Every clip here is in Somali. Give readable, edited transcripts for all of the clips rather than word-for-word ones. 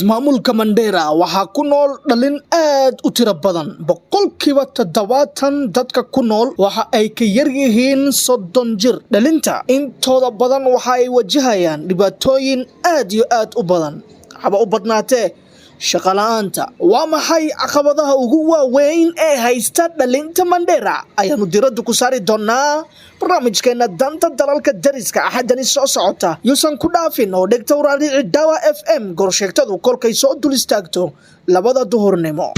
Ismaamulka Mandera waxaa ku nool dhalin aad u tiro badan. 70% dadka ku nool waxa ay ka yar yihiin 30 jir. Dhalinta intooda badan waxa ay wajahayaan dhibaatooyin aad iyo aad u badan, haba u badnaatee shaqo la'aanta. Waa maxay caqabadaha ugu waaweyn ee haysta dhalinta Mandera? Ayaanu diradda ku saari doonaa barnaamijkeena Danta Dalalka Dariska Axadani soo socota. Yuusan ku dhaafin oo dhegta uraarici Dawa FM gorsheegtadu kolkay soo dul istaagto 2da duhurnimo.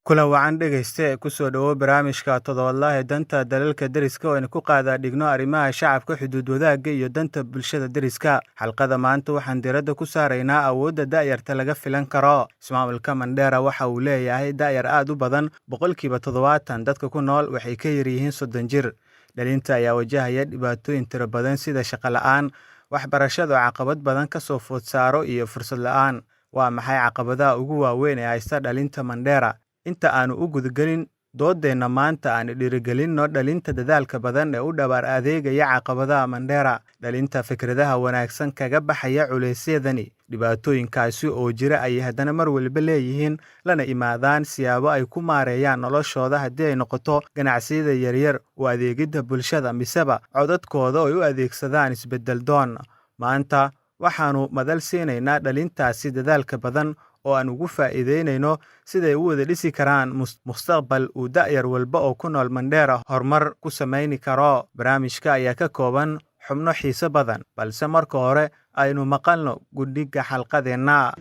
Kulan wacan dhegayste, kusoo dhowo barnaamijka toddobaadlaha ee Danta Dalalka Deriska, oo aynu ku qaadaa dhigno arrimaha shacabka, xuduud wadaagga iyo danta bulshada deriska. Xalqada maanta waxaan diiradda ku saaraynaa awoodda da'yarta laga filan karo. Ismaamulka Mandheera waxa uu leeyahay da'yar aad u badan. 70% dadka ku nool waxay ka yaryihiin 30 jir. Dhalinta ayaa wajahaya dhibaatooyin tiro badan, sida shaqo la'aan, waxbarashada oo caqabad badan ka soo food saaro iyo fursad la'aan. Waa maxay caqabadaha ugu waaweyn ee haysta dhalinta Mandheera? Inta aanu u gudagelin doodeenna maanta, aan dhiirigelinno dhalinta dadaalka badan ee u dhabar adeegaya caqabadaha Mandheera, dhalinta fikradaha wanaagsan kaga baxaya culeysyadani. Dhibaatooyinkaasi oo jira ayay haddana mar waliba leeyihiin lana imaadaan siyaabo ay ku maareeyaan noloshooda, haddii ay noqoto ganacsiyada yaryar u adeegidda bulshada, miseba codadkooda oo ay u adeegsadaan isbeddel doon. Maanta waxaanu madal siinaynaa dhalintaasi dadaalka badan oo aan ugu faa'iideynayno siday u wada dhisi karaan mustaqbal uu da'yar walba oo ku nool Mandheera horumar ku samayni karo. Barnaamijka ayaa ka kooban xubno xiiso badan, balse marka hore aynu maqalno guddiga xalqadeenna.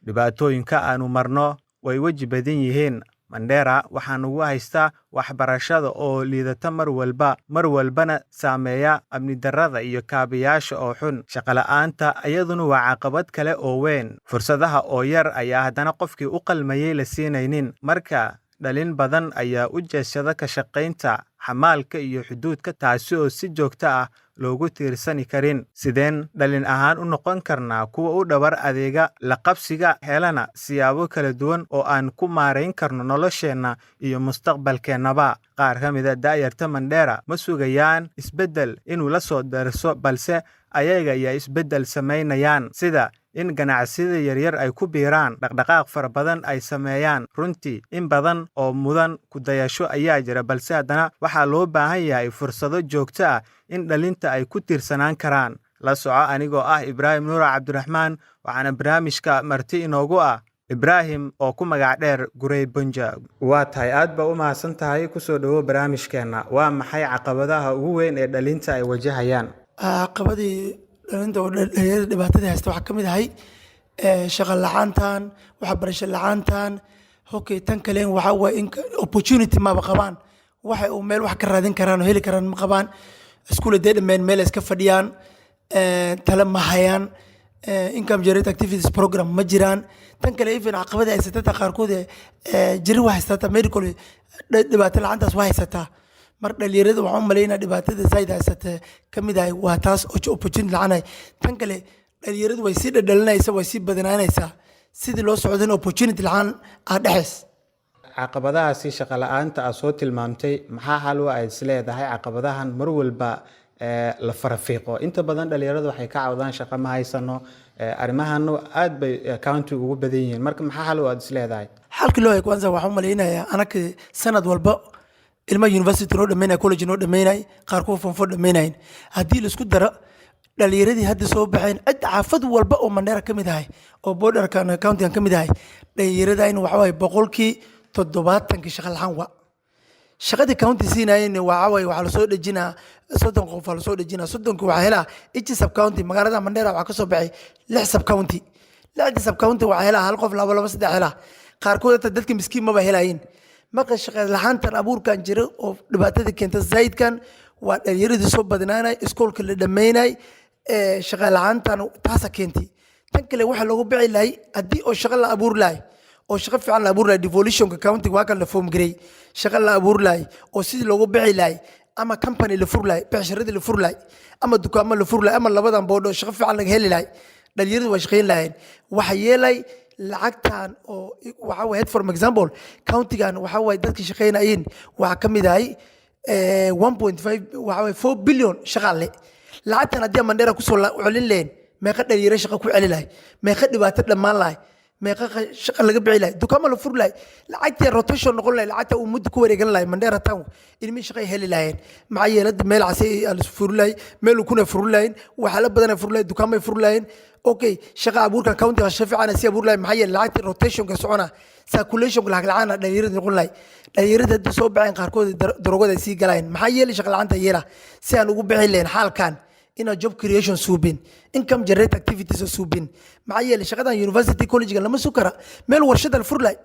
Dhibaatooyinka aanu marno way weji badan yihiin. Mandheera waxaa nagu haysta waxbarashada oo liidata mar walba, mar walbana saameeya amni darrada iyo kaabayaasha oo xun. Shaqo la'aanta iyaduna waa caqabad kale oo weyn. Fursadaha oo yar ayaa haddana qofkii u qalmayay la siinaynin. Marka dhalin badan ayaa u jeesada ka shaqaynta xamaalka iyo xuduudka, taasi oo si joogto ah loogu tiirsani karin. Sideen dhalin ahaan u noqon karnaa kuwa u dhabar adeega la qabsiga, helana siyaabo kala duwan oo aan ku maarayn karno nolosheenna iyo mustaqbalkeennaba? Qaar ka mid a da'yarta Mandheera ma sugayaan isbeddel inuu la soo darso, balse ayaga ayaa isbeddel samaynayaan, sida in ganacsiyada yaryar ay ku biiraan, dhaqdhaqaaq fara badan ay sameeyaan. Runtii in badan oo mudan ku dayasho ayaa jira, balse haddana waxaa loo baahan yahay fursado joogto ah in dhalinta ay ku tiirsanaan karaan. La soco anigoo ah Ibraahim Nuura Cabdiraxmaan, waxaana barnaamijka marti inoogu ah Ibraahim oo ku magac dheer Gurey Bunjab. Waa tahay, aad baa u mahadsan tahay. Kusoo dhowo barnaamijkeenna. Waa maxay caqabadaha ugu weyn ee dhalinta ay wajahayaan? Caqabadii dhalinta oo dhalinyarada dhibaatada haysta waxaa ka mid ahay shaqo la'aantan, waxbarasho la'aantan. Okay, tan kale waxaa waaye in opportunity maba qabaan, waxay uu meel wax ka raadin karaan oo heli karaan ma qabaan. Iskuul hadday dhameen, meel ay iska fadhiyaan, tale ma hayaan, income generate activities program ma jiraan. Tan kale, even caqabada haysatata qaarkood jiri waa haysataa, medical dhibaato la'aantaas waa haysataa. Mar dhalinyarada waxaan u malaynaa dhibaatada zaid haysata ka mid ahay waa taas oo opportunity la'aan. Tan kale, dhalinyaradu way sii dhadhalinaysaa, way sii badanaanaysaa sidii loo socdana opportunity la'aan aa dhexays. Caqabadahaasi shaqo la'aanta aad soo tilmaamtay, maxaa xal u aad is leedahay caqabadahan mar walba la farafiiqo? Inta badan dhalinyaradu waxay ka cawdaan shaqo ma haysano. Arrimahan aad bay county ugu badan yihiin. Marka maxaa xal u aad is leedahay? Xalka loo hay, kwanza waxaan u malaynayaa anaka sanad walba ilma university noo dhameynay, college noo dhameynay, qaar kuwa form four dhameynayn. Haddii laisku daro dhalinyaradii hadda soo baxeen, cid xaafad walba oo Mandheera ka mid ahay oo borderkan countygan ka mid ahay, dhalinyarada waxa waaye 70%kii shaqa la'aan. Waa shaqadii county siinayeen waxa waaye waxaa lasoo dhejinaa 30 qof, waa lasoo dhejinaa 30ki. Waxaa helaa each sub county. Magaalada Mandheera waxaa kasoo baxay lix sub county. Lixda sub county waxaa helaa hal qof, labo, labo, saddex helaa. Qaarkood hata dadka miskiin maba helayin. Marka shaqa la'aantan abuurkan jira oo dhibaatada keenta zaidkan waa dhalinyaradii soo badnaanay, iskoolka la dhameynay, shaqa la'aantan taasa keentay. Tan kale waxaa loogu bici lahay haddii oo shaqo la abuuri lahay. Oo shaqo fiican la abuuri lahay, devolutionka county waa kan la form garey, shaqo la abuuri lahay oo sidii loogu bixi lahay, ama company la furi lahay, becsharadii la furi lahay, ama dukaamo la furi lahay, ama labadan boodho shaqo fiican laga heli lahay, dhalinyaradu waa shaqayn lahayeen. Waxa yeelay lacagtan oo waxa waye, for example, countygan waxa waye dadkii shaqaynayeen waxaa ka mid ahay 1.5, waxa waye 4 billion shaqaale. Lacagtan haddii Mandheera kusoo celin lahayn, meeqa dhalinyaro shaqa ku celi lahay? Meeqa dhibaato dhammaan lahay? Meeqa shaqa laga bixi lahay? Dukaamo la furi lahay, lacagtii rotation noqon lahay, lacagta uu muddo ku wareegan lahay Mandheera town, ilmihii shaqay heli lahayeen. Maxaa yeelay meel casi la furi lahay, meel ukuna furi lahayn, waxyaalo badan ay furi lahayn, dukaamay furi lahayeen. Okay, shaqa abuurkan county shaqa fiican si abuur lahay. Maxaa yeelay lacagtii rotationka socona, circulationka lacag la'aan dhalinyarada noqon lahay. Dhalinyarada hadda soo baxeen qaarkood daroogada ay sii galayeen. Maxaa yeelay shaqa la'aanta yeela. Si aan ugu bixi lahayn xaalkan, inaa job creation suubin, income generate activities suubin. Maxaa yeelay shaqadan university college lama sug kara. Meel warshada la furi lahay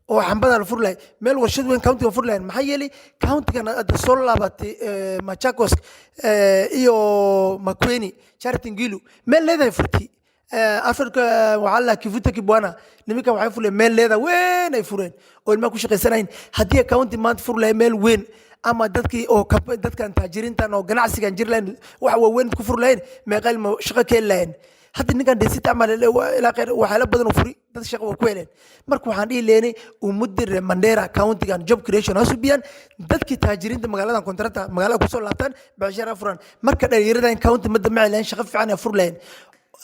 oo xambada la furi lahay, meel warshad weyn countyga furi lahayn. Maxaa yeelay countygan hadda soo laabatay Machakos iyo Makueni, Charity Ngilu meel leedahay furti. Afrika waxaa la Kivutha Kibwana, nimankan waxay furleen meel leeda weyn ay fureen oo ilmaha ku shaqaysanayn. Haddii county maanta furi lahay meel weyn, ama dadkii oo dadkan taajiriintan oo ganacsigan jiri lahayn wax waaweyn ku furi lahayn, meeqa ilma shaqo ka heli lahayn? Hadda ninkan desita camal ilaa khayr waxyaalo badan oo furi, dad shaqo waa ku heleen. Marka waxaan dhihi leynay ummadda reer Mandera countygan job creation ha subiyaan, dadkii taajiriinta magaaladan kontarata magaalada kusoo laabtaan, becshara ha furaan. Marka dhalinyaradan county ma damaci lahayn, shaqo fiican ha furi lahayn.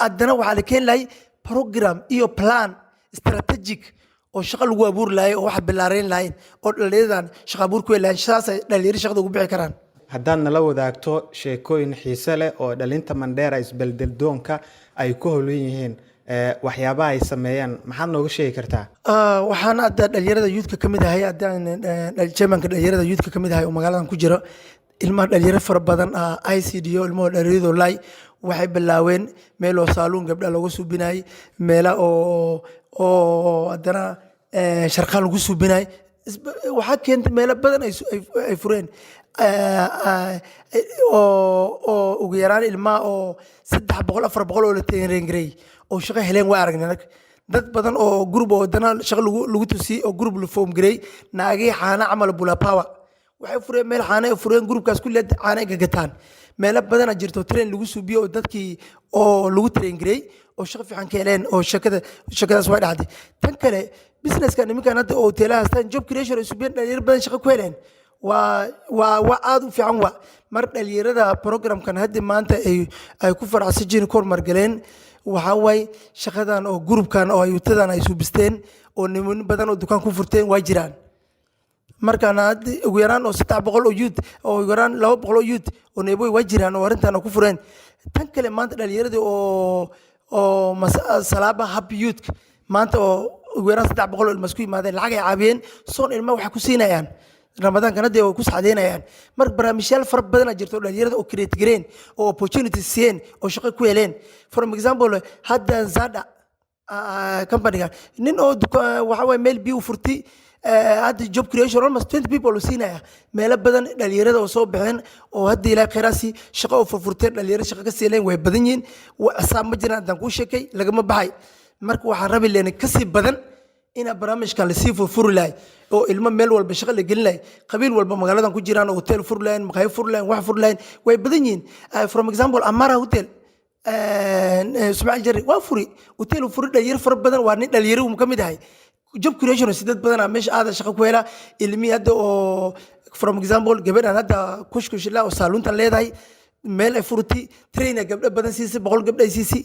Haddana waxaa la keeni lahay program iyo plan strategic oo shaqo lagu abuuri lahay oo wax bilaareyn lahayn oo dhalinyaradan shaqo abuur ku heli lahayn. Saasay dhalinyaro shaqada ugu bixi karaan. Haddaad nala wadaagto sheekooyin xiise leh oo dhalinta Mandheera isbeldeldoonka ay ku howlan yihiin, waxyaabaha ay sameeyaan, maxaad nooga sheegi kartaa? Waxaan hadda dhalinyarada youthka ka mid ahay, haddaan chairmanka dhalinyarada youthka ka mid ahay oo magaaladan ku jira. Ilmaha dhalinyaro fara badan ICDO, ilmaha dhalinyarado lay waxay bilaaween meel oo saaluun gabdha looga suubinayay, meela oo haddana sharqaan lagu suubinayay. Waxaa keentay meelo badan ay fureen oo ugu yaraan ilmaha oo 300, 400 oo la training oo shaqo heleen waa aragnay. Anag dad badan oo group oo haddana shaqo lagu tusiyey oo group la form gareey, naagihii xaana camal Bula Power waxay fureen meel xaana ay fureen, groupkaas kulli caana ay gagataan. Meelo badana jirto train lagu suubiyo oo dadkii oo lagu train gareey oo shaqo fiican ka heleen oo shakadaas way dhacday. Tan kale, businesska nimankan hadda oo hoteelaha haystaan, job creation ay suubiyeen, dhalinyaro badan shaqo ku heleen, waa aad u fiican. Waa mar dhalinyarada programkan hadda maanta ay ku faraxsan jirin ku hormargaleen. Waxaa waaye shaqadan oo groupkan oo ayuutadan ay suubisteen oo niman badan oo dukaan ku furteen waa jiraan. Markaan hadda ugu yaraan oo 300 oo youth oo ugu yaraan 200 oo youth oo neeboy waa jiraan oo arrintan ku fureen. Tan kale, maanta dhalinyaradii oo Salaaba Happy Youth maanta oo ugu yaraan 300 oo ilma isku yimaadeen, lacag ay caawiyeen, soon ilma waxay ku siinayaan Ramadaankan hadda way ku saxdeynayaan. Marka barnaamijyaal fara badan jirto oo dhalinyarada oo create gareen oo opportunities siiyeen oo shaqo ku heleen. For example, hadda Zada companyga nin oo waxa waye meel biyo u furtay, hadda job creation almost 20 people uu siinaya. Meelo badan dhalinyarada oo soo baxeen oo hadda Ilaahay khayraasi shaqo oo furfurteen, dhalinyaro shaqo ka siileen way badan yihiin. Xisaab ma jiraan haddaan kuu sheekay, lagama baxay. Marka waxaan rabi leynay kasii badan inaa barnaamijkan lasii furfuri lahay oo ilmo meel walba shaqo la gelin lahay, qabiil walba magaaladan ku jiraan oo hotel furi lahayn, maqaayo furi lahayn, wax furi lahayn, way badan yihiin. From example, Amara Hotel, Ismaaciil Jari waa furi hotel uu furi, dhalinyaro fara badan, waa nin dhalinyaro uu ka mid ahay. Job creation sidad badan meesha aada shaqo ku helaa ilmihii hadda oo from example gabadhan hadda kushkushila oo saaluuntan leedahay, meel ay furtay, trainer gabdho badan siisay, 100 gabdho ay siisay.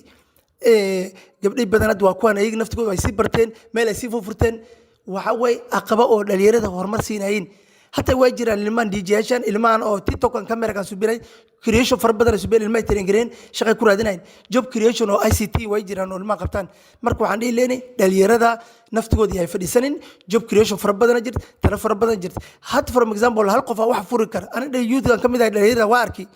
Gabdhay badan hadda waa kuwan ayaga naftigooda ay sii barteen, meel ay sii furfurteen. Waxa way aqaba oo dhalinyarada horumar siinayeen. Hataa waa jiraan ilmahan DJ-yaashan, ilmahan oo TikTok-an camera-kan subinay, creation fara badan ay subiyeen, ilmahay train gareen, shaqay ku raadinayn. Job creation oo ICT way jiraan oo ilmaha qabtaan. Marka waxaan dhihi leynay dhalinyarada naftigooda yahay fadhiisanin. Job creation fara badan jirta, talo fara badan jirta. Hadda from example, hal qof aa wax furi kara. Aniga youth-kan ka mid ahay dhalinyarada, waa arki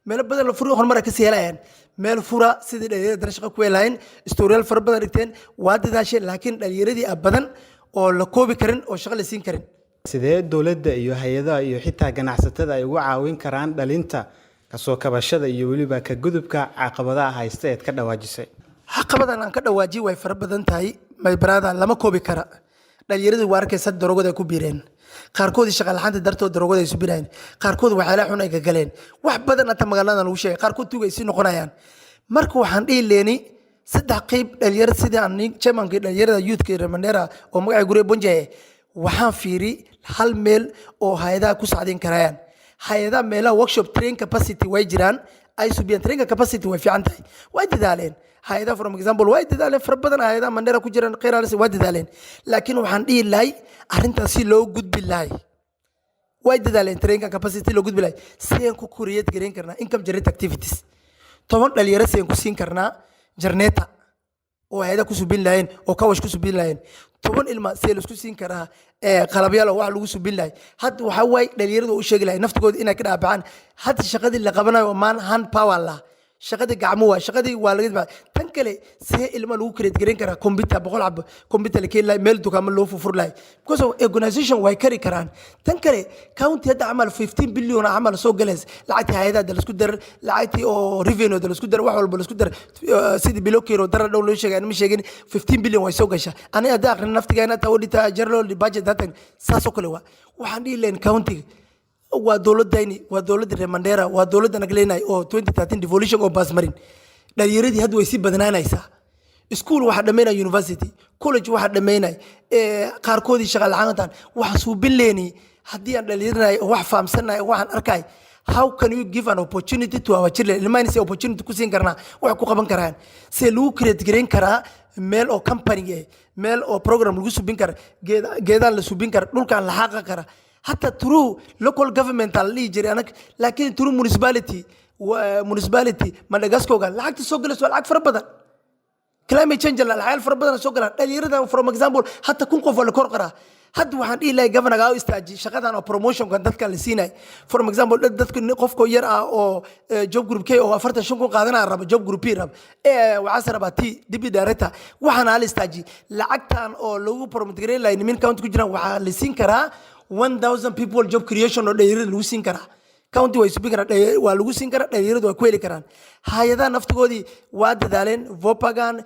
meelo badan la furi, horumar ay kasii helayaan. Meel fura sidii dhalinyarada dana shaqo ku helaayeen, storyyaal fara badan dhigteen, waa dadaasheen, laakiin dhalinyaradii a badan oo la koobi karin oo shaqo la siin karin. Sidee dowladda iyo hay-adaha iyo xitaa ganacsatada ay uga caawin karaan dhalinta kasoo kabashada iyo weliba ka gudubka caqabadaha haysta eed ka dhawaajisay? Caqabadan aan ka dhawaajiyay way fara badan tahay, my brother, lama koobi kara. Dhalinyaradii waa arkaysa, daroogada ay ku biireen, qaarkoodii shaqa la'aanta dartood daroogada ay isu birayeen, qaarkood waxyaalaha xun ay gagaleen, wax badan hata magaaladan lagu sheegay, qaarkood tuuga ay sii noqonayaan. Marka waxaan dhihi leeni saddex qeyb dhalinyarada, sidii aan chairmankii dhalinyarada youthka reer Mandera oo magaca Gure Bonjaye, waxaan fiiri hal meel oo hay-adaha ku sacdin karayaan. Hay-adaha meelaha workshop train capacity way jiraan, ay subiyaan trainka capacity, way fiican tahay, way dadaaleen hay-adaha. From example, way dadaaleen fara badan hay-adaha Mandera ku jiraan, kheyralis waa dadaaleen, laakiin waxaan dhihi lahay arrintaas si loo gudbi lahay, way dadaaleen, trainka capacity loo gudbi lahay, sideen ku create gareyn karnaa income generate activities? 10 dhalinyaro sideen ku siin karnaa generator oo hay-ada ku subin lahayeen oo kawash ku subin lahayeen? 10 ilma see laisku siin karaa qalabyaal oo wax lagu subin lahay? Hadda waxaa waaye dhalinyaradu u sheegi lahay naftigooda inay ka dhaabacaan. Hadda shaqadii la qabanayo waa man hand power lah, shaqadii gacmo waa shaqadii waa laga. Tan kale, see ilma lagu create gareyn karaa computer? 100 xabo computer la keeni lahay, meel dukaamo loo furfur lahay, because of organization way kari karaan. Tan kale, county hadda camal 15 billion camal soo galays, lacagtii hay-adaha da laisku dar, lacagtii oo revenue da laisku dar, wax walba laisku dar, sidii bilokero dara dhow loo sheegay, ma sheegin, 15 billion way soo gashaa. Aniga hadda aqrin naftigeena taa auditor general budget hatan saasoo kale waa. Waxaan dhihi lahayn county waa dowladayni, waa dowladda reer Mandera, waa dowladda nagleenay oo 2013 devolution oo baas marin. Dhalinyaradii hadda way sii badnaanaysaa. School waxaa dhammaynaya, university, college waxaa dhammaynay, qaarkoodii shaqa la'aantan. Waxaan suubin leeni haddii aan dhalinyaranahay oo wax fahamsanahay oo waxaan arkay, how can you give an opportunity to our children? Ilmahan si opportunity ku siin karnaa, wax ku qaban karaan? See lagu create gareyn karaa meel oo company eh, meel oo program lagu subin kara, geedaan la subin kara, dhulkaan la xaaqa kara? Hataa through local government aa la dhihi jiray anag, laakiin through municipality, municipality Madagascoga lacagta soo galayso waa lacag fara badan. Climate change lacag fara badan soo galaan dhalinyarada. From example, hata 1000 qof waa la kor qaraa. Hadda waxaan dhihi lahay governorga u istaaji shaqadan oo promotionkan dadka la siinay. From example, dadka qofko yar ah oo job group K oo 45,000 qaadanaya raba job group P raba, waxaase rabaa T deputy director, waxaan hala istaaji lacagtan oo lagu promote gareyn lahay. Nimin county ku jiraan waxaa la siin karaa 1000 people job creation oo dhalinyarada lagu siin karaa. County way subin karaan, waa lagu siin karaa, dhalinyaradu waa ku heli karaan. Hay-adaha naftigoodii waa dadaaleen, Vopagan,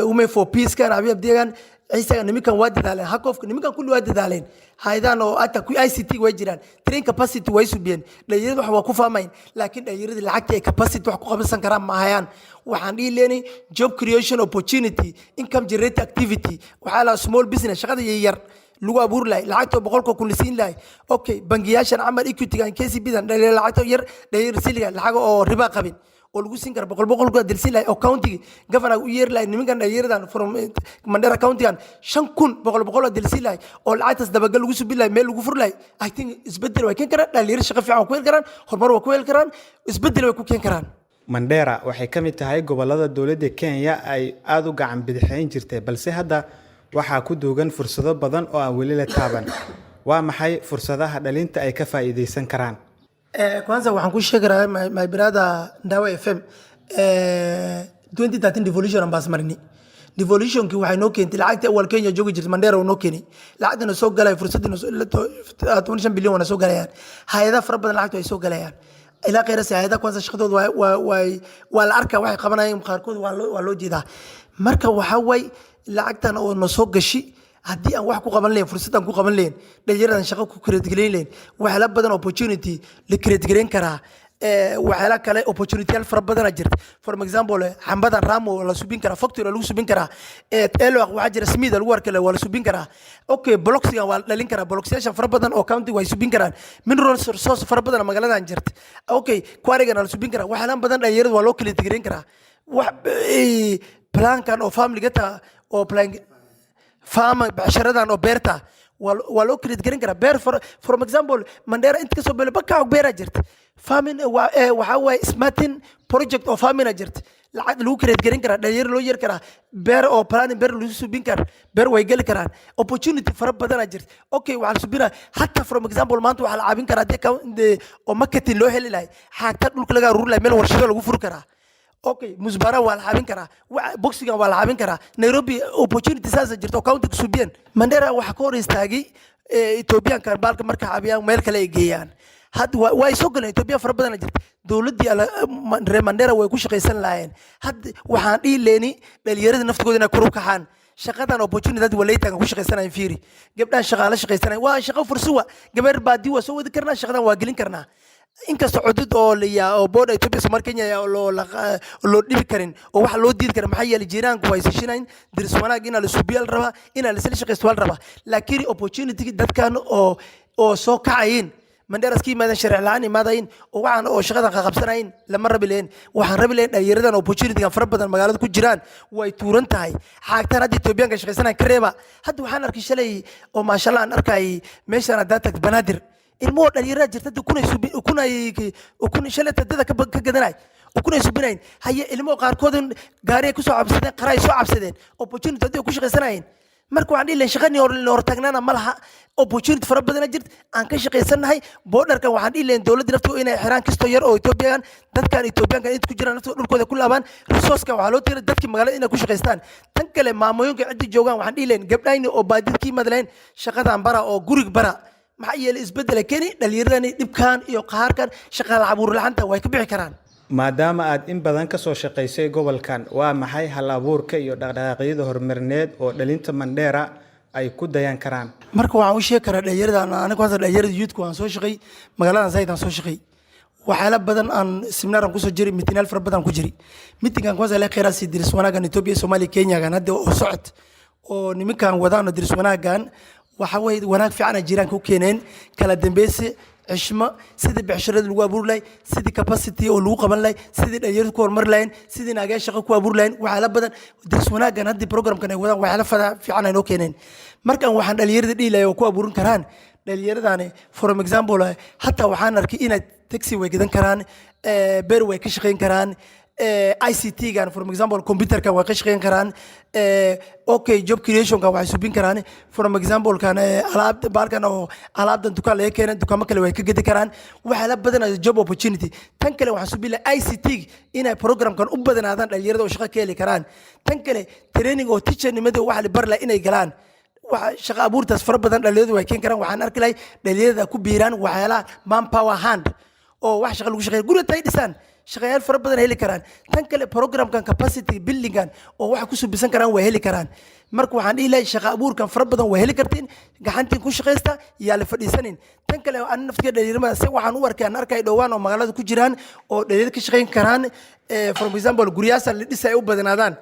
Women for Peace kan, Abi Abdigan, Ciise, niminkan waa dadaaleen, hakofka, niminkan kulli waa dadaaleen. Hay-adahan oo ata ku ICT way jiraan, train capacity way subiyeen, dhalinyaradu wax waa ku fahmayn, laakiin dhalinyarada lacagta ay capacity wax ku qabsan karaan ma hayaan. Waxaan dhihi leenay job creation opportunity, income generate activity, waxaa la small business, shaqada yar lagu abuuri lahay, lacagta 100,000 la siin lahay. Okay, bangiyaashan camal Equity-gan, KCB-dan, dhalinyaro lacagta yar dhalinyaro siliga lacag oo riba qabin oo lagu siin kara boqol boqolka dilsin lahay, oo county governor u yeeri lahay nimankan dhalinyaradan from Mandera county-gan 5000 boqol boqol oo dilsin lahay, oo lacagtaas dabagal lagu subin lahay, meel lagu furi lahay. I think isbedel way keen karaan dhalinyaro, shaqo fiican waa ku heli karaan, horumar waa ku heli karaan, isbedel way ku keen karaan. Mandera waxay ka mid tahay gobollada dowladda Kenya ay aada u gacan bidixayn jirtay, balse hadda waxaa ku duugan fursado badan oo aan weli la taaban. Waa maxay fursadaha dhalinta ay ka faa'iidaysan karaan? Kwanza waxaan ku sheegi rahaa my brother Ndawa FM, 2013 devolution aan baas marini. Devolutionkii waxay noo keentay lacagtii awal Kenya joogi jirtay, Mandera uu noo keenay, lacagtana soo galay, fursadii 15 bilyan wana soo galayaan. Hay-adaha fara badan lacagtu ay soo galayaan ilaa khayrasi. Hay-adaha kwanza shaqadooda waa la arkaa, waxay qabanayeen qaarkood waa loo jeedaa. Marka waxaa waay lacagtan oo na soo gashi, haddii aan wax ku qaban lahayn, fursad aan ku qaban lahayn, dhalinyaradan shaqo ku create gareyn lahayn, waxyaala badan opportunity la create gareyn karaa. Waxyaala kale opportunityyaal fara badana jirta. For example, xambadan Ramo waa la subin karaa, factory waa lagu subin karaa. Elwaq waxaa jira smida lagu arkale, waa la subin karaa. Okay, blocksigan waa la dhalin karaa, blocksyaashan fara badan oo county way subin karaan. Mineral resource fara badan magaaladan jirta. Okay, quarrygan waa la subin karaa. Waxyaalaan badan dhalinyarada waa loo kala gareyn karaa. Wax plankan oo family ta oo plan farm, becsharadan oo beerta waa loo create garin karaa beer. For example, Mandera inta kasoo belo bakac beeraa jirta. Farming waxaa waaye smarting project oo farming jirta, lacag lagu create garin karaa, dhalinyaro loo yeeri karaa, beer oo planning beer lagu subin kara, beer way geli karaan. Opportunity fara badanaa jirta. Okay, waxaa la subinaa hatta, from example, maanta waxaa la caawin karaa haddii oo marketing loo heli lahay, xaagta dhulka laga aruuri lahay, meel warshado lagu furi karaa. Okay, musbara waa la caawin karaa, boxigan waa la caawin karaa. Nairobi opportunity saasa jirta oo county kusubiyeen. Mandera waxaa ka hor istaagay Ethiopianka baalka marka caabiyaan meel kale ay geeyaan. Hadda waa soo galeen Ethiopia fara badan jirta. Dowladdii reer Mandera way ku shaqaysan lahaayeen. Hadda waxaan dhihi leeni dhalinyarada naftigooda inay kor u kacaan. Shaqadan opportunity dad waleytanka ku shaqaysanayan, fiiri, gabdhahan shaqaala shaqaysanayan, waa shaqo fursuwa. Gabar baadi waa soo wadi karnaa, shaqadan waa gelin karnaa, inkastoo cudud oo liya oo border Ethiopia, Somalia, Kenya loo dhibi karin oo wax loo diidi karin. Maxaa yeelay, jiiraanku waa isishinayn, diris wanaag inaa la suubiya la rabaa, inaa la isla shaqaysto waa la rabaa. Laakiin opportunity dadkan oo soo kacayin, Mandheras ka yimaadeen, sharci la'aan imaadayin, oo waxaan oo shaqadan qaqabsanayin lama rabi lahayn. Waxaan rabi lahayn dhalinyaradan opportunity-gan fara badan magaalada ku jiraan way tuuran tahay. Xaagtaan hadda Etoobiyaanka shaqaysanayan ka reeba. Hadda waxaan arkay shalay oo, maasha Allah, aan arkay meeshaan haddaa tagto Banaadir, ilmuhu dhalinyarada jirta hadda kunay subi, ukunay, ukun shalay dada ka gadanay, ukunay subinayn. Haye, ilmuhu qaarkood gaari ay kusoo cabsadeen, qara ay soo cabsadeen, opportunity haddii ay ku shaqaysanayeen. Marka waxaan dhihi lahayn, shaqanii hor hortaagnaana ma laha, opportunity fara badana jirta aan ka shaqaysannahay borderkan. Waxaan dhihi lahayn dowladda naftooda inay xiraan kastoo yar oo Etoobiyan, dadkan Etoobiyaankan inta ku jiraan naftooda dhulkooda ku laabaan. Resourcekan waxaa loo tira dadkii magaalada inay ku shaqaystaan. Tan kale, maamooyinka ciddi joogaan, waxaan dhihi lahayn gabdhayni oo baadida ka yimaad lahayn, shaqadan bara oo gurig bara. Maxaa yeelay, isbeddela keeni dhalinyaradani dhibkan iyo qahaarkan, shaqaala abuur la'aanta way ka bixi karaan. Maadaama aad in badan ka soo shaqaysay gobolkan, waa maxay hal abuurka iyo dhaqdhaqaaqyada horumarineed oo dhalinta Mandheera ay ku dayan karaan? Marka waxaan u sheegi karaa dhalinyarada, aniga hadda dhalinyarada youthku waan soo shaqay magaaladan, zaid aan soo shaqay, waxyaala badan aan seminar aan kusoo jiray, meetingyaal fara badan ku jiray. Meetingan kwanza la kheyraasi diris wanaagan Ethiopia, Soomaaliya, Kenyagan hadda oo socod oo nimankan wadaan diris wanaagan, waxa weeye wanaag fiican ay jiraanka u keeneen, kala dambeysi, cishmo, sidii becsharada lagu abuuri lahay, sidii capacity oo lagu qaban lahay, sidii dhalinyaradu ku horumari lahayn, sidii naagaha shaqo ku abuuri lahayn. Waxyaala badan diris wanaagan haddii programkan ay wadaan, waxyaala fada fiican ay noo keeneen. Markan waxaan dhalinyarada dhihi lahay oo ku abuurin karaan dhalinyaradani, for example, hataa waxaan arkay inay taxi way gadan karaan, beer way ka shaqayn karaan, ICT-gan, for example, computerkan way ka shaqayn karaan. Okay, job creationkan waxay subin karaan, for example, kan alaab baalkan oo alaabtan dukaan laga keenay, dukaamo kale way ka gedi karaan. Waxyaala badan job opportunity. Tan kale, waxaan subin lahaa ICT inay programkan u badanaadaan dhalinyarada oo shaqo ka heli karaan. Tan kale, training oo teachernimada waxa la bari lahaa inay galaan, waxa shaqo abuurtaas fara badan dhalinyaradu way keeni karaan. Waxaan arki lahay dhalinyarada ku biiraan waxyaalaha manpower hand oo wax shaqa lagu shaqeeyo, guriga tay dhisaan, shaqayaal fara badan heli karaan. Tan kale, programkan capacity buildingan oo waxa ku subisan karaan way heli karaan. Marka waxaan dhihi lahay, shaqa abuurkan fara badan way heli kartiin, gacantiin ku shaqaysta, yaa la fadhiisanin. Tan kale, an naftiga dhalinyarada se waxaan u arkay, aan arkay dhowaan oo magaalada ku jiraan oo dhalinyarada ka shaqayn karaan, for example, guryaasha la dhisay ay u badanaadaan,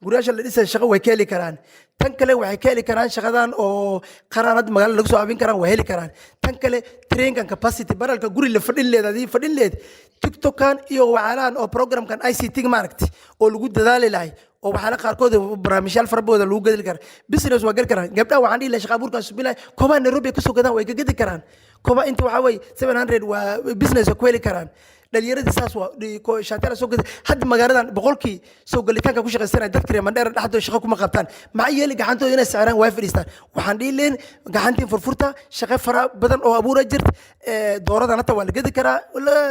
guryaasha la dhisay shaqo way ka heli karaan. Tan kale, waxay ka heli karaan shaqadan oo qaraanad magaalada lagu soo caabin karaan, way heli karaan. Tan kale, trainkan capacity baralka guri la fadhin leed, adii fadhin leed, TikTokan iyo waxyaalahan oo programkan ICT maaragti oo lagu dadaali lahay, oo waxyaala qaarkood barnaamijyaal fara badan lagu gadi kara, business waa geli karaan. Gabdhaha waxaan dhihi lahay shaqa abuurkan subilahay, koobaa Nairobi ay kasoo gadaan, way ka gadi karaan. Kooba inta waxaa weye 700 waa business ku heli karaan. Dhalinyaradii saas waa shaatiyaal soo gada. Hadda magaaladan boqolkii soo galitaanka ku shaqaysanaya dadka reer Mandheera dhexdooda shaqo kuma qabtaan. Maxaa yeelay, gacantooda inay siciraan waa fadhiistaan. Waxaan dhihi lahayn, gacantiin furfurta, shaqo fara badan oo abuura jirta. Dooradan hata waa la gadi karaa.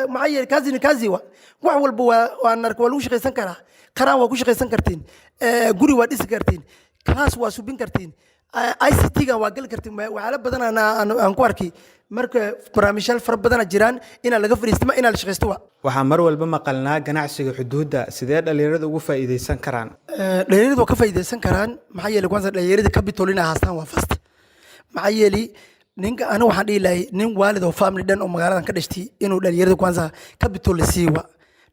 Maxaa yeelay, kazi ni kazi, wa wax walba waa waan arka, waa lagu shaqaysan karaa. Qaraan waa ku shaqaysan kartiin, guri waa dhisi kartiin, class waa subin kartiin, ICT-ga waa geli kartiin. Waxyaalo badan aan ku arkay. Marka barnaamijyaal fara badana jiraan, inaa laga fadhiistama, inaa la shaqaysto wa. Waxaa mar walba maqalnaa ganacsiga xuduudda. Sidee dhalinyaradu ugu faa'iidaysan karaan? Dhalinyaradu waa ka faa'iidaysan karaan. Maxaa yeelay, kwanza dhalinyarada capital inay haastaan waa first. Maxaa yeelay, ninka aniga waxaan dhihi lahay, nin waalid oo family dhan oo magaaladan ka dhashtay inuu dhalinyarada kwanza capital la siiwa.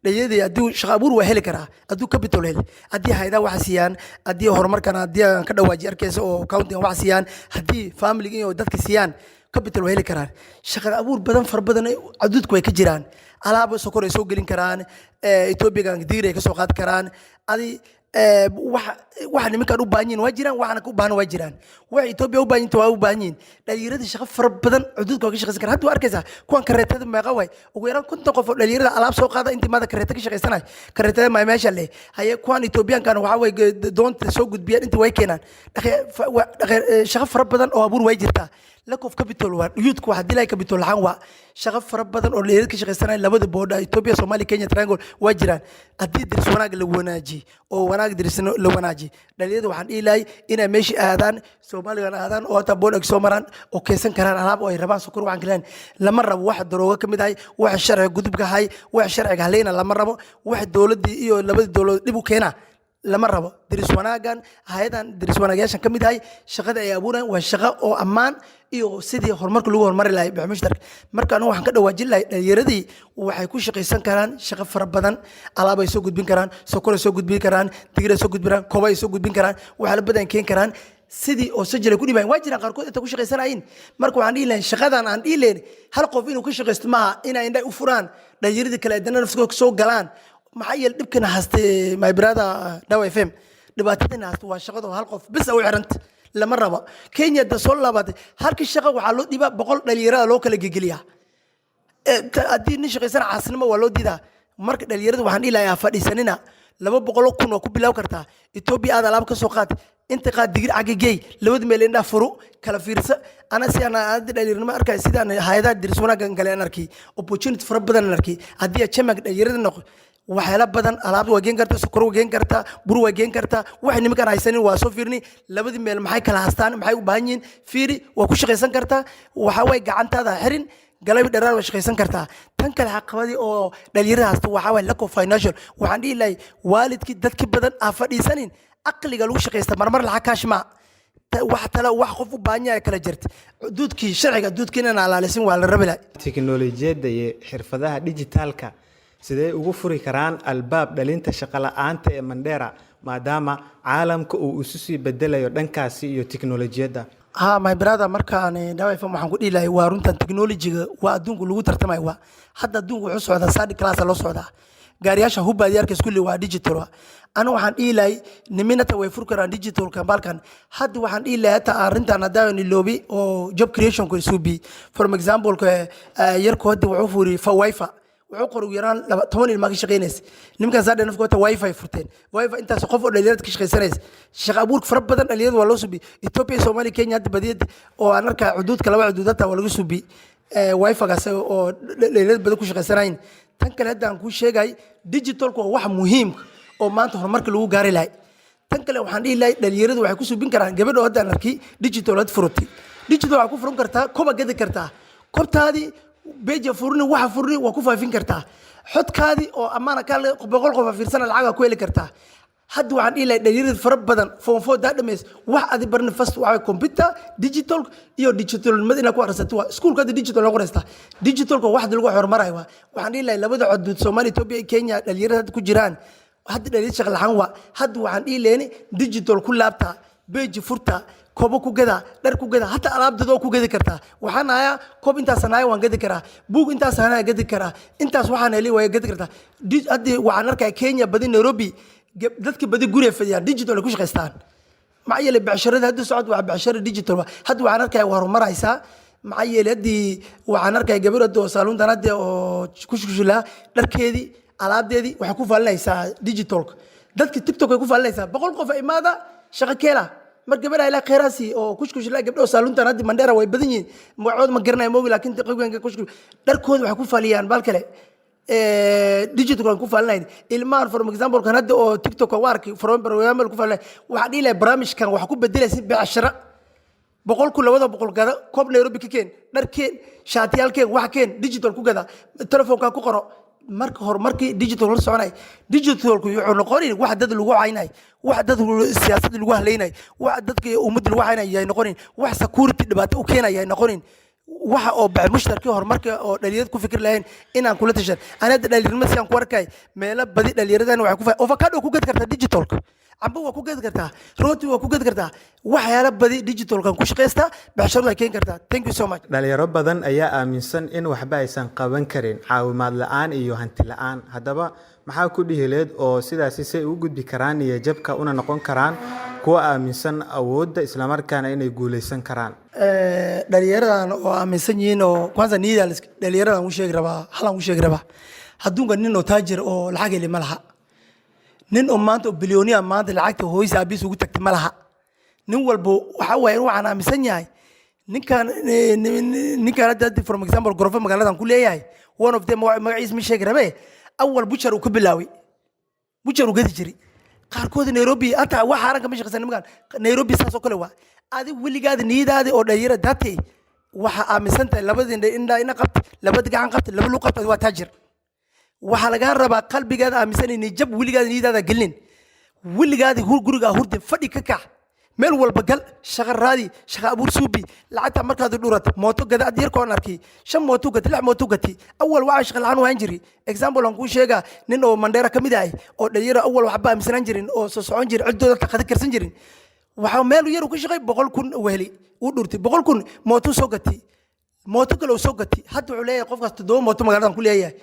Dhalinyarada hadduu shaqo abuur waa heli karaa, hadduu capital heli, haddii haydaa wax siiyaan, haddii horumarkan haddii aan ka dhawaaji arkaysa oo countygan wax siiyaan, haddii family iyo dadka siiyaan capital, waa heli karaan shaqada abuur badan fara badan. Caduudku way ka jiraan, alaaba sokor ay soo gelin karaan, Etoobiyagan diir ay ka soo qaadi karaan. Adi waxa nimankaan u baahan yihin waa jiraan, waxana u baahan waa jiraan, waxa Etoobiya u baahan yihin waa u baahan yihin. Dhalinyarada shaqo fara badan xuduudka waa ka shaqaysan karaan. Hadda waa arkaysaa kuwan kareetada meeqa waay, ugu yaraan 50 qof oo dhalinyarada alaab soo qaada intii maada kareeta ka shaqaysanay, kareetada maa meesha leh. Haye, kuwan Etoobiyaankan waxaa way doonta soo gudbiyaan, intii way keenaan. Shaqo fara badan oo abuur way jirtaa. Lack of capital waa youthku waxa dilay, capital la'aan. Waa shaqo fara badan oo dhalinyarada ka shaqaysanaya labada border, Ethiopia, Soomaaliya, Kenya triangle waa jiraan. Haddii diris wanaag la wanaajiyo oo wanaag diris la wanaajiyo, dhalinyarada waxaan dhihi lahay inay meesha aadaan, Soomaaligan aadaan oo hataa border soo maraan oo keensan karaan alaab oo ay rabaan, sokor waxaan kaleen. Lama rabo wax darooga ka mid ahay, wax sharciga gudubka ahay, wax sharciga haleyna lama rabo, wax dowladdii iyo labadii dowladood dhib u keena. Lama rabo deris wanaagan. Hay-adan deris wanaagayaashan ka mid ahay, shaqada ay abuurayaan waa shaqo oo ammaan iyo sidii horumarka lagu horumari lahay mushtarka. Marka anigu waxaan ka dhawaajin lahay, dhalinyaradii waxay ku shaqaysan karaan shaqo fara badan. Alaab ay soo gudbin karaan, sokor ay soo gudbin karaan, digir ay soo gudbin karaan, kooba ay soo gudbin karaan, waxyaalo badan keen karaan. Sidii oo sajil ay ku dhibayan waa jiraan, qaarkood inta ku shaqaysanayin. Marka waxaan dhihi lahayn, shaqadan aan dhihi lahayn hal qof inuu ka shaqaysto maaha, inay indha u furaan dhalinyaradii kale, adana nafsigooda soo galaan. Maxaa yeele dhibkana haste, my brother Dawa FM, dhibaatadana haste waa shaqado hal qof bis u xiranta. Lama rabo. Kenya da soo laabatay, halkii shaqo waxaa loo dhibaa 100 dhalinyarada loo kala gegeliyaa. Haddii nin shaqaysana caasinimo waa loo diidaa. Marka dhalinyarada waxaan dhihi lahaa, fadhiisanina. 200,000 waa ku bilaabi kartaa. Etoobiya aad alaab ka soo qaad, inta qaad, digir cagga geey, labada meel indhaa furu, kala fiirsa. Ana si aan hadda dhalinyarnimo arkay, sidaan hay-adaha diris wanaaggan kale aan arkay, opportunity fara badan aan arkay. Haddii aad chairmanka dhalinyarada noqo, waxyaala badan, alaab waa geen kartaa, sokor waa geen kartaa, bur waa geen kartaa. Waxay nimankaan haysanin waa soo fiirni, labadii meel maxay kala haystaan, maxay u baahan yihiin, fiiri, waa ku shaqaysan kartaa. Waxaa waay gacantaada xirin, galabi dharaar waa shaqaysan kartaa. Tan kale, caqabadii oo dhalinyarada haysta waxaa waay lack of financial. Waxaan dhihi lahay waalidkii, dadki badan aa fadhiisanin, aqliga lagu shaqaysta. Marmar lacag kaash maa wax tale, wax qof u baahan yahay kala jirta. Xuduudkii sharciga, xuduudkii inaan alaalisin waa la rabi lahay. Tiknoolajiyadda iyo xirfadaha dhijitaalka sidee ugu furi karaan albaab dhalinta shaqo la'aanta ee Mandera, maadaama caalamka uu isu sii bedelayo dhankaasi iyo tiknoolajiyadda? Ha, my brother, markaan Dawa FM waxaan ku dhihi lahay, waa runtan, technology-ga waa adduunka lagu tartamayo. Waa hadda adduunka wuxuu socdaa third class loo socdaa. Gaariyaasha hubaadiyaalka iskulli waa digital. Wa anu waxaan dhihi lahay niminata way furi karaan digitalka balkan. Hadda waxaan dhihi lahay hata arrintan haddaan iloobi oo job creationka suubi, for example, yarku hadda wuxuu furi fa wifi, wuxuu qoray ugu yaraan 10 ilmaa ka shaqaynaysa. Nimankan saa dhan nafkooda wifi furteen, wifi intaas qof oo dhalinyarada ka shaqaysanaysa. Shaqa abuurka fara badan dhalinyarada waa loo subi. Ethiopia, Soomaaliya, Kenya hadda badiyad oo aan arkaa xuduudka, laba xuduud hata waa laga subi wifi-gaas oo dhalinyarada badan ku shaqaysanayin. Tan kale hadda aan kuu sheegay, digitalku waa wax muhiimka oo maanta horumarka lagu gaari lahay. Tan kale waxaan dhihi lahay, dhalinyaradu waxay ku subin karaan. Gabadho hadda aan arkay digital had furatay, digital waxaa ku furan kartaa, koba gadi kartaa, kobtaadii beja furni, waxa furni waa ku faafin kartaa, xodkaadii oo amaana kaa 100 qof fiirsana lacagaa ku heli kartaa. Hadda waxaan dhihi lahay dhalinyarada fara badan, form four daa dhameys, wax adi barni first waxaa computer, digital iyo digitalnimada inaad ku akhrisato. Waa iskuulka hadda digital lagu akhristaa. Digitalka wax lagu horumarayo waa. Waxaan dhihi lahay labada xuduud, Soomaaliya, Ethiopia iyo Kenya, dhalinyarada hadda ku jiraan, hadda dhalinyar shaqa la'aan waa. Hadda waxaan dhihi lahayni digital ku laabtaa, page furta, kobo ku gadaa, dhar ku gadaa, hataa alaabdada oo ku gadi kartaa. Waxaan hayaa koob intaas hanaya waan gadi karaa, buug intaas hanaya gadi karaa, intaas waxaan helay waa gadi kartaa. Hadda waxaan arkaya Kenya badi, Nairobi, dadka badi guriga fadhiyaan, digital ay ku shaqaystaan. Maxaa yeelay becsharada hadda socod waa becshara digital. Hadda waxaan arkaya waa horumaraysaa. Maxaa yeelay haddii waxaan arkaya gabar hadda oo saaluuntan hadda oo kushkushulaa, dharkeedii, alaabdeedii waxay ku faalinaysaa digitalka. Dadka TikTok ay ku faalinaysaa, 100 qof imaada, shaqo keela. Mar gabadha ilaa kheyraasi oo kushkushulaa, gabdho saaluuntan hadda Mandera way badan yihiin, magacooda ma garanayo moogi, laakiin qofkan kushkush dharkooda waxay ku faaliyaan baal kale, digital ku faalinayn. Ilmahan, for example, kan hadda oo TikTok waa arkay, from program ku faalinayn. Waxaa dhihi lahay barnaamijkan waxa ku bedelaysa becshara, 100,000, 200 gada, koob Nairobi ka keen, dhar keen, shaatiyaal keen, wax keen, digital ku gada, telefoonka ku qoro. Marka horumarkii digital la soconay, digitalku wuxuu noqonin wax dad lagu caynay, wax dad siyaasadda lagu haleynay, wax dadka ummadda lagu caynay yay noqonin, wax security dhibaato u keenay yay noqonin. Waxa oo bax mushtarkii horumarka oo dhalinyarada ku fikir lahayn inaan kula tashan. Ani hadda dhalinyarnimada si aan ku arkay, meelo badi dhalinyaradan waxay ku avocado ku gadi kartaa digitalka, cambo waa ku gadi kartaa, rooti waa ku gadi kartaa, waxyaalo badi digitalkan ku shaqaystaa, baxsharadu ay keeni kartaa. Thank you so much. Dhalinyaro badan ayaa aaminsan in waxba aysan qaban karin caawimaad la'aan iyo hanti la'aan. Haddaba maxaa ku dhihi leed oo sidaasi say u gudbi karaan iyo jabka una noqon karaan kuwa aaminsan awoodda, islamarkaana inay guuleysan karaan? Dhalinyaradan oo aaminsan yihiin oo kwanza niyada dhalinyaradan u sheegi rabaa, halaan u sheegi rabaa: adduunka nin oo taajir oo lacag heli ma laha. Nin oo maanta oo bilyooniya maanta lacagta hooyisa aabiis ugu tagtay ma laha. Nin walbo waxa waaye waxaan aaminsan yahay, ninkan hadda, for example, gorofo magaaladan ku leeyahay, one of them, magaciis ma sheegi rabe, awal butcher uu ka bilaaway, butcher uu gadi jiray. Qaarkood Nairobi hataa wax xaaran kama shaqeysan nimankan Nairobi. Saas oo kale waa adig weligaada niyadaada oo dhalinyara daatay waxa aaminsan tahay labada indha ina qabta, labada gacan qabta, laba lug qabta, waa taajir. Waxaa lagaa rabaa qalbigaada aaminsanayni jab weligaada niyadaada gelin. Weligaadi gurigaa hurdi, fadhi ka kax, meel walba gal, shaqa raadi, shaqa abuur suubi. Lacagta markaad dhurat, mooto gada. Ad yarkoon arkay shan mooto gati, lix mooto gati. Awal waxaa shaqa la'aan waan jiri. Example aan kuu sheegaa, nin oo Mandheera ka mid ahay oo dhalinyaro, awal waxba aaminsanaan jirin oo soo socon jirin, ciddooda qada karsan jirin, waxaa meel yar uu ka shaqay 100,000 uu heli, uu dhurtay 100,000, mooto soo gati, mooto kale uu soo gati. Hadda wuxuu leeyahay qofkaas toddoba mooto magaaladan ku leeyahay.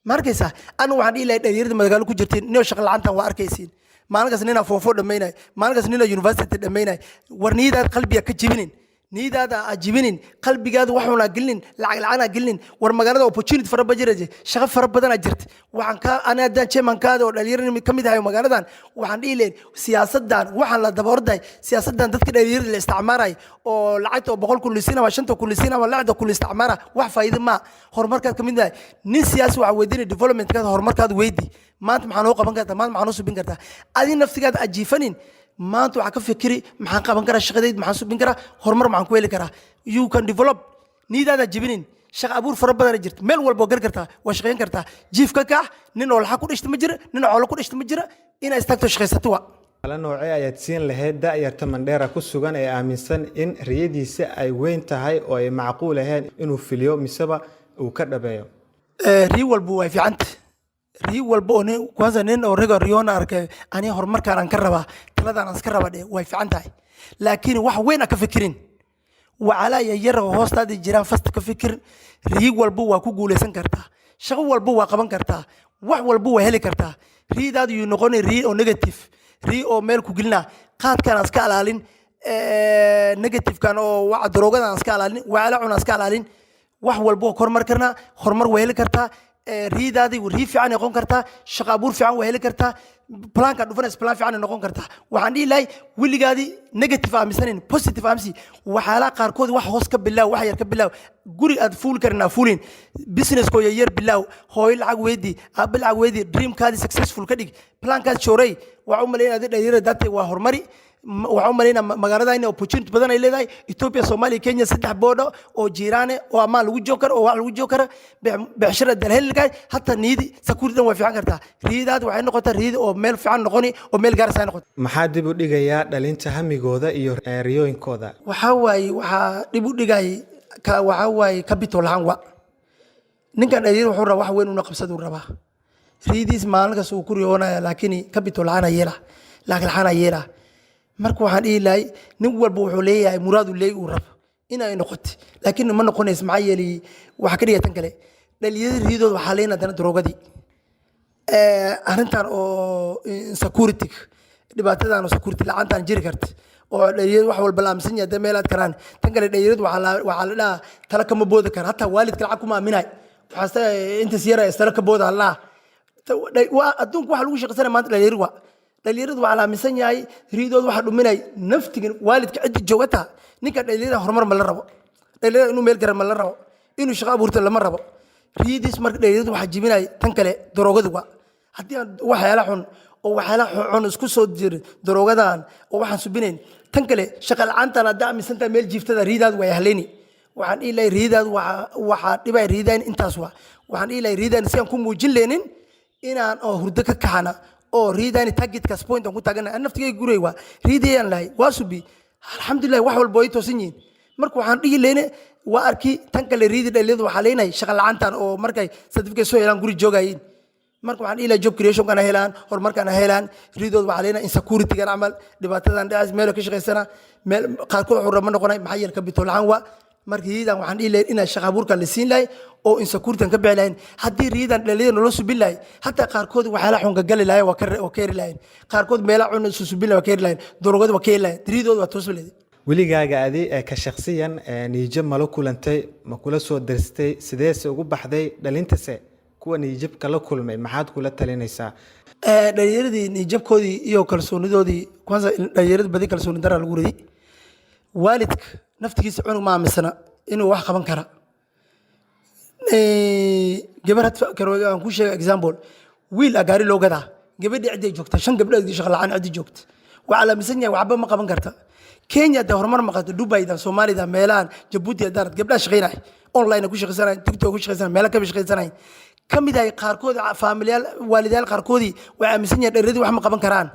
Ma arkaysaa? Anu waxaan dhihi lahay dhalinyarada magaalo ku jirtiin, ninoo shaqa la'aantan waa arkaysiin. Maalinkaas ninaa form four dhammaynay, maalinkaas ninaa university dhammaynay. War niyadaada qalbiga ka jibinin, niyadaada aa jibinin, qalbigaada waxuuna gelinin, lacag la'aan aa gelinin. War magaalada opportunity fara badan jira, shaqo fara badanaa jirta. Waxaan ka ani haddaan chairmankaada oo dhalinyaro ka mid ahay magaaladan, waxaan dhihi lahayn siyaasadan waxaan la daba orday, siyaasadan dadka dhalinyarada la isticmaalay oo lacagta oo 100,000 lisiin ama 5,000 lisiin ama 6,000 isticmaala, wax faa'iido ma horumarkaad ka mid yahay. Nin siyaasi waxaa weydiinay developmentkaada, horumarkaada weydi. Maanta maxaa noo qaban kartaa? Maanta maxaa noo subin kartaa? Adi naftigaada ajiifanin. Maanta waxaa ka fikiri, maxaan qaban karaa shaqadeyd? Maxaan subin karaa? Horumar maxaan ku heli karaa? You can develop. Niyadaada jibinin. Shaqa abuur fara badana jirta, meel walba waa gali kartaa, waa shaqayn kartaa. Jiif ka kax. Nin oo lacag ku dhishta ma jira, nin oo xoolo ku dhishta ma jira. Inaa istaagto, shaqaysato wa. Talo noocee ayaad siin lahayd da'yarta Mandheera ku sugan ee aaminsan in riyadiisa ay weyn tahay oo ay macquul ahayn inuu filiyo miseba uu ka dhabeeyo? Rii walba way fiicanta. Rii walba oo nin kwanza nin oo rega riyoona arkay, ani horumarkaan aan ka rabaa, taladaan aan iska rabaa dhe, way fiican tahay. Laakiin wax weyn a ka fikirin, wacalaa yar oo hoostaada jiraan fasta ka fikir. Rii walba waa ku guuleysan kartaa, shaqo walba waa qaban kartaa, wax walba waa heli kartaa. Riidaadu yuu noqonay rii oo negative, rii oo meel ku gelina. Qaadkaan aan iska alaalin, negativekan oo daroogadan aan iska alaalin, wacala cun aan iska alaalin. Wax walba waa kormar karnaa, horumar waa heli kartaa. Riidaadii rii fiican noqon kartaa, shaqo abuur fiican waa heli kartaa, planka dhufanas plan fiican noqon kartaa. Waxaan dhihi lahay weligaadii negative aaminsanin, positive aaminsi. Waxyaalaha qaarkood wax hoos ka bilaaw, wax yar ka bilaaw. Guri aad fuuli karin aa fuulin, businesskoo yar bilaaw. Hooyo lacag weydii, aabba lacag weydii, dreamkaadii successful ka dhig, plankaad shoorey. Waxaa u malaynaya adi dhalinyarada daatay waa horumari. Waxaan u malaynaa magaalada in opportunity badan ay leedahay. Ethiopia, Soomaaliya, Kenya, saddex border oo jiiraane oo ammaan lagu joog karo oo wax lagu joog karo, becshara dalheli. Hataa niyadi security dhan way fiican kartaa. Riyadaad waxay noqotaa riyada oo meel fiican noqoni oo meel gaaraysa ay noqoto. Maxaa dib u dhigayaa dhalinta hamigooda iyo riyooyinkooda? Waxaa waaye, waxaa dib u dhigay ka waxaa waaye capital la'aan. Wa ninkan dhalinyar wuxuu rabaa wax weyn una qabsaduu rabaa, riyadiis maalin kasta uu ku riyoonaya, laakiin capital la'aan yeela, lacag la'aan yeela. Marka waxaan dhihi lahay nin walba wuxuu leeyahay muraadu leey uu rabo inay noqoto, laakiin ma noqonayso. Maxaa yeelay, waxaa ka dhigay tan kale dhalinyarada riyadooda waxaa leena haddana daroogadii, arrintan oo insecurity, dhibaatadan oo security la'aantan jiri karta oo dhalinyarada wax walba la aaminsan yahay hadday meelaad karaan. Tan kale dhalinyaradu waxaa la dhahaa tala kama boodi kara, hataa waalidka lacag kuma aaminayo. Waxaase intaas yara tala ka booda allah. Waa adduunka waxa lagu shaqaysanaya maanta dhalinyaradu. Waa dhalinyaradu waxaa la aaminsan yahay riyadooda waxa dhuminay naftiga waalidka cidda joogata. Ninka dhalinyarada horumar ma la rabo, dhalinyarada inuu meel garan ma la rabo, inuu shaqo abuurto lama rabo riyadiis. Marka dhalinyaradu waxaa jibinaya tan kale daroogadu. Waa haddii aan waxyaala xun oo waxyaala xun isku soo jirin, daroogadan oo waxaan subinayn, tan kale shaqa la'aantan, haddaa aaminsantahay meel jiiftada, riyadaadu way haleyni. Waxaan dhihi lahay riyadaadu waxaa dhibay riyadaan intaas. Waa waxaan dhihi lahay riyadaan si aan ku muujin leenin inaan oo hurdo ka kaxana oo riyadaani targetkaas point aan ku taagana. An naftigay guray waa riyadayaan lahay, waa subi, alxamdulilah, wax walba way toosan yihiin. Marka waxaan dhihi leyne waa arki tan kale riyadii dhalinyaradu waxaa leenahay shaqa la'aantan oo markay certificate soo helaan guri joogayiin. Marka waxaan dhihi lahay job creationkana helaan, horumarkana helaan. Riyadooda waxaa leenahay insecuritygan camal, dhibaatadan dhacays, meel ka shaqaysana meel qaarkood wuxuu raba noqonay. Maxaa yeele capital la'aan waa. Marka riyadan waxaan dhihi lahayn inaan shaqa abuurkan la siin lahay oo insecuritygan ka bixi lahayn. Haddii riyadan dhalinyarada nolo subin lahay, hataa qaarkood waxyaalaha xun ka gali lahayn waa ka heri lahayn, qaarkood meelaha xun isu subin lahay waa ka heri lahayn, daroogada waa ka heri lahayn, riyadooda waa toosi lahayd. Weligaaga adi ee ka shakhsiyan niyadjab mala kulantay? Ma kula soo darstay? Sideese ugu baxday? Dhalintase kuwa niyadjabka la kulmay maxaad kula talinaysaa? Dhalinyaradii niyadjabkoodii iyo kalsoonidoodii, kwanza dhalinyarada badi kalsooni daraa lagu riday. Waalidka naftigiisa cunug ma aaminsana inuu wax qaban kara. Gabar aan ku sheega example, wiil a gaari loo gadaa, gabadhii cidday joogta, shan gabdhood shaqa la'aan ciddi joogta, waxaa la aaminsan yahay waxba ma qaban karta. Kenya hadda horumar maqato, Dubayda, Soomaalida, meelahan Jabuuti haddaan gabdhaha shaqaynaya, online ku shaqaysanaya, TikTok ku shaqaysanaya, meelo kaba shaqaysanaya ka mid ahay. Qaarkood faamilyaal, waalidayaal qaarkoodii waxay aaminsan yahay dheeradii wax ma qaban karaan.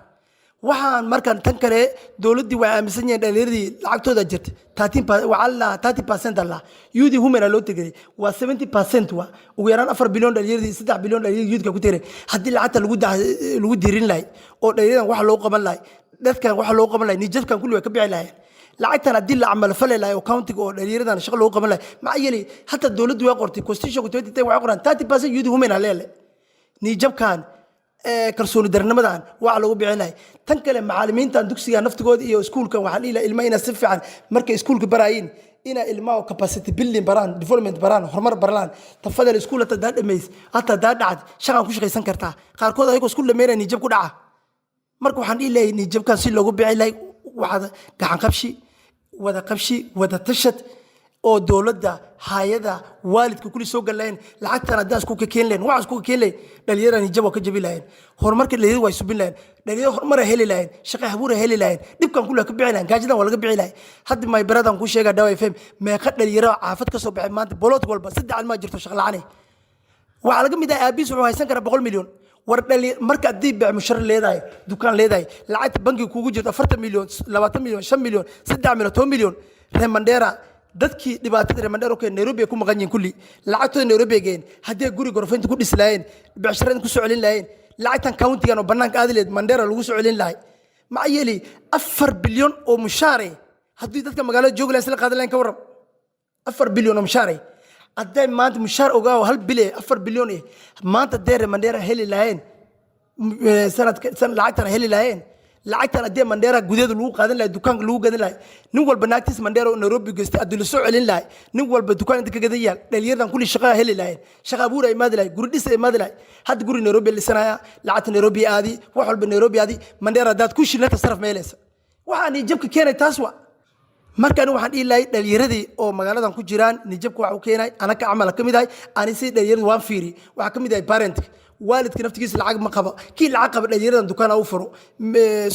Waxaan markaan tan kale, dowladdii way aaminsan yihiin dhalinyaradii lacagtooda jirta. 13, waxaa la dhahaa 30% la youth women loo tegelay, waa 70%, waa ugu yaraan 4 bilyan dhalinyaradii, 3 bilyan dhalinyarada youthka ku tegelay. Haddii lacagta lagu dirin lahay oo dhalinyaradan wax loo qaban lahay, dadkan wax loo qaban lahay, nijabkan kulli way ka bixi lahayeen. Lacagtan haddii la camal fali lahay oo countyga oo dhalinyaradan shaqo loogu qaban lahay, maxaa yeelay hataa dowladdu way qortay constitution 2010, waxay qoraan 30% youth women leele. Nijabkan, kalsooni darnimadan waa lagu bixin lahay. Tan kale, macallimiintan dugsiga naftigooda iyo iskuulkan, waxaan dhihi lahaa ilmaha inaa si fiican markay iskuulka baraayeen inaa ilmaha capacity building baraan, development baraan, horumar barlaan. Tafadal, iskuul hata daa dhamays, hata daa dhacad, shaqaan ku shaqaysan kartaa. Qaarkood ayagoo iskuul dhameynaya nijab ku dhaca. Marka waxaan dhihi lahay nijabkan si loogu bixi lahay, waxaad gacan qabshi, wada qabshi, wada tashad oo dowladda, hayada, waalidka kulli soo galayeen. Lacagtan haddaan isku ka keen lahayn, waxaan isku ka keen lahayn, dhalinyarada nijab waa ka jabi lahayeen, horumarka dhalinyarada waa subin lahayeen, dhalinyarada horumar heli lahayeen, shaqo abuur heli lahayeen, dhibkan kulli waa ka bixi lahayeen, gaajadan waa laga bixi lahay. Hadda my brother ku sheega, Dawa FM, meeqa dhalinyaro caafad ka soo baxay maanta? Bolood walba saddex almaa jirto shaqo la'aan. Waxaa laga mid ah aabiis wuxuu haysan karaa 100 milyan. War dhali, marka haddii beec mushar leedahay, dukaan leedahay, lacagta bankiga kugu jirto 40 milyan, 20 milyan, 5 milyan, 3 milyan, 10 milyan. Reer Mandheera, dadkii dhibaatada reer Mandheera okay, Nairobi ay ku maqan yihiin, kulli lacagtooda Nairobi ay geeyeen. Haddii ay guri gorfaynta ku dhisi lahaayeen, becsharada ku soo celin lahaayeen, lacagtan countygan oo bannaanka aadi lahayd Mandheera lagu soo celin lahay. Maxaa yeelay 4 bilyan oo mushaare haddii dadka magaalada joogi lahayn isla qaadan lahayn, ka warram? 4 bilyan oo mushaare hadday maanta mushaar ogaa hal bile 4 bilyan eh maanta dee reer Mandheera heli lahayeen, sanadka lacagtan heli lahayeen, lacagtan haddii Mandheera gudaheeda lagu qaadan lahay, dukaanka lagu gadan lahay, nin walba naagtiis Mandheera oo Nairobi geystay haddii lasoo celin lahay, nin walba dukaan inta ka gadan yaal, dhalinyaradan kulli shaqaa heli lahayeen, shaqa abuur ay imaadi lahay, guri dhis ay imaadi lahay. Hadda guri Nairobi lisanaya, lacagta Nairobi aadi, wax walba Nairobi aadi. Mandheera haddaad ku shilata saraf meelaysa, waxaa nijabka keenay taas. Wa marka anigu waxaan dhihi lahay dhalinyaradii oo magaaladan ku jiraan nijabka waxa u keenay, anaka camal ka mid ahay. Ani si dhalinyaradu waan fiiri, waxaa ka mid ahay parentka, waalidka naftigiisa lacag ma qabo. Kii lacag qaba dhalinyaradan dukaan u furo,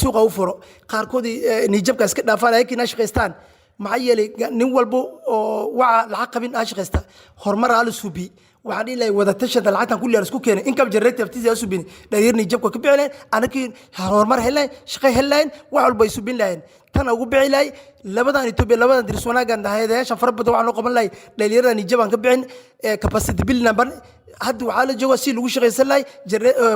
suuqa u furo, qaarkoodii nijabka iska dhaafaan, ayakina shaqaystaan. Maxaa yeelay nin walbo oo waxa lacag qabin aa shaqaysta, horumar aa la suubi. Waxaan dhihi lahay wada tashada, lacagtan kulli aan isku keenay, income generator aftiisa aa subin, dhalinyar nijabka ka bixi lahayn, anakii horumar heli lahayn, shaqo heli lahayn, wax walba ay subin lahayn. Tan ugu bixi lahay labadan Etoobiya, labadan diris wanaagan, hayadayaasha fara badan waxaan loo qaban lahay dhalinyarada nijabaan ka bixin, capacity building ban. Hadda waxaa la jooga si lagu shaqaysan lahay,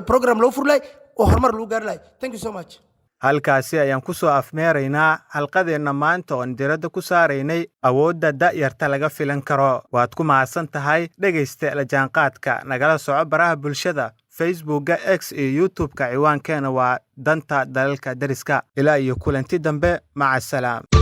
program loo furi lahay oo horumar lagu gaari lahay. Thank you so much. Halkaasi ayaan ku soo afmeeraynaa xalqadeenna maanta oon diradda ku saaraynay awoodda da'yarta laga filan karo. Waad ku mahadsan tahay dhegaysta la jaanqaadka. Nagala soco baraha bulshada, Facebookga, X iyo YouTube-ka. Ciwaankeena waa Danta Dalalka Deriska. Ilaa iyo kulanti dambe, maca asalaam.